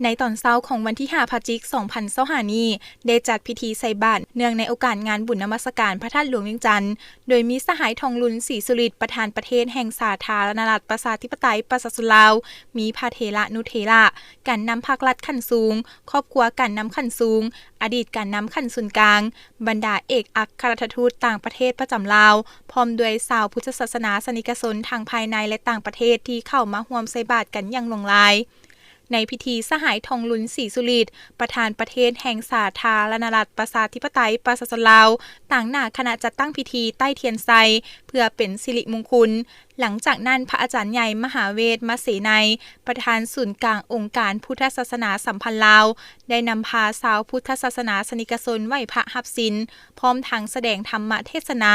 ໃນຕອນເຊົ້າຂອງວັນທີຫ້າ ພະຈິກ ສອງພັນຊາວຫ້ານີ້ ໄດ້ຈັດພິທີໃສ່ບາດ ເນື່ອງໃນໂອກາດງານບຸນນະມັດສະການພະທາດຫຼວງວຽງຈັນ ໂດຍມີສະຫາຍ ທອງລຸນ ສີສຸລິດ ປະທານປະເທດແຫ່ງສາທາລະນະລັດ ປະຊາທິປະໄຕ ປະຊາຊົນລາວ, ມີພະເຖລະນຸເຖລະ, ການນຳພັກລັດຂັ້ນສູງ, ຄອບຄົວການນຳຂັ້ນສູງ, ອະດີດການນຳຂັ້ນສູນກາງ, ບັນດາເອກອັກຄະລັດຖະທູດຕ່າງປະເທດປະຈຳລາວ, ພ້ອມດ້ວຍຊາວພຸດທະສາສະໜາສະນິກະຊົນທັງພາຍໃນ ແລະ ຕ່າງປະເທດ ທີ່ເຂົ້າມາຮ່ວມໃສ່ບາດກັນຢ່າງຫຼວງຫຼາຍ. ໃນພິທີ, ສະຫາຍ ທອງລຸນ ສີສຸລິດ ປະທານປະເທດແຫ່ງສາທາລະນະລັດ ປະຊາທິປະໄຕ ປະຊາຊົນລາວ ຕາງໜ້າຄະນະຈັດຕັ້ງພິທີໃຕ້ທຽນໄຊ ເພື່ອເປັນສິລິມຸງຄຸນ. ຫຼັງຈາກນັ້ນ, ພະອາຈານໃຫຍ່ ມະຫາເວດ ມະເສໄນ ປະທານສູນກາງອົງການພຸດທະສາສະໜາສຳພັນລາວ ໄດ້ນຳພາຊາວພຸດທະສາສະໜາສະນິກະຊົນໄຫວ້ພະຮັບສິນ, ພ້ອມທັງສະແດງທຳມະເທດສະໜາ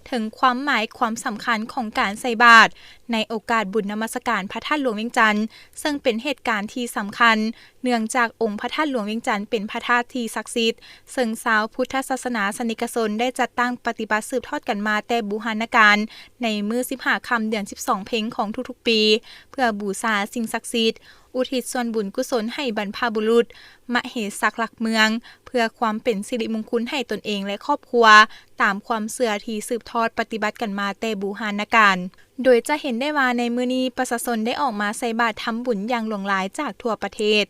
ເຖິງຄວາມໝາຍຄວາມສຳຄັນຂອງການໃສ່ບາດ ໃນໂອກາດບຸນນະມັດສະການພະທາດຫຼວງວຽງຈັນ, ເຊິ່ງເປັນເຫດການທີ່ສຳຄັນ ເນື່ອງຈາກອົງພະທາດຫຼວງວຽງຈັນເປັນພະທາດທີ່ສັກສິດ, ເຊິ່ງຊາວພຸດທະສາສະໜາສະນິກະຊົນໄດ້ຈັດຕັ້ງປະຕິບັດສືບທອດກັນມາແຕ່ບູຮານະການ ໃນມື້ສິບຫ້າຄ່ຳເດືອນສິບສອງເພັງຂອງທຸກໆປີ ເພື່ອບູຊາສິ່ງສັກສິດ, ອຸທິດສ່ວນບຸນກຸສົນໃຫ້ບັນພະບຸລຸດ, ມະເຫສັກຫຼັກເມືອງ, ເພື່ອຄວາມເປັນສິລິມຸງຄຸນໃຫ້ຕົນເອງ ແລະ ຄອບຄົວ, ຕາມຄວາມເຊື່ອທີ່ສືບທອດປະຕິບັດກັນມາແຕ່ບູຮານະການ. ໂດຍຈະເຫັນໄດ້ວ່າໃນມື້ນີ້ປະຊາຊົນໄດ້ອອກມາໃສ່ບາດທຳບຸນຢ່າງຫຼວງຫຼາຍຈາກທົ່ວປະເທດ.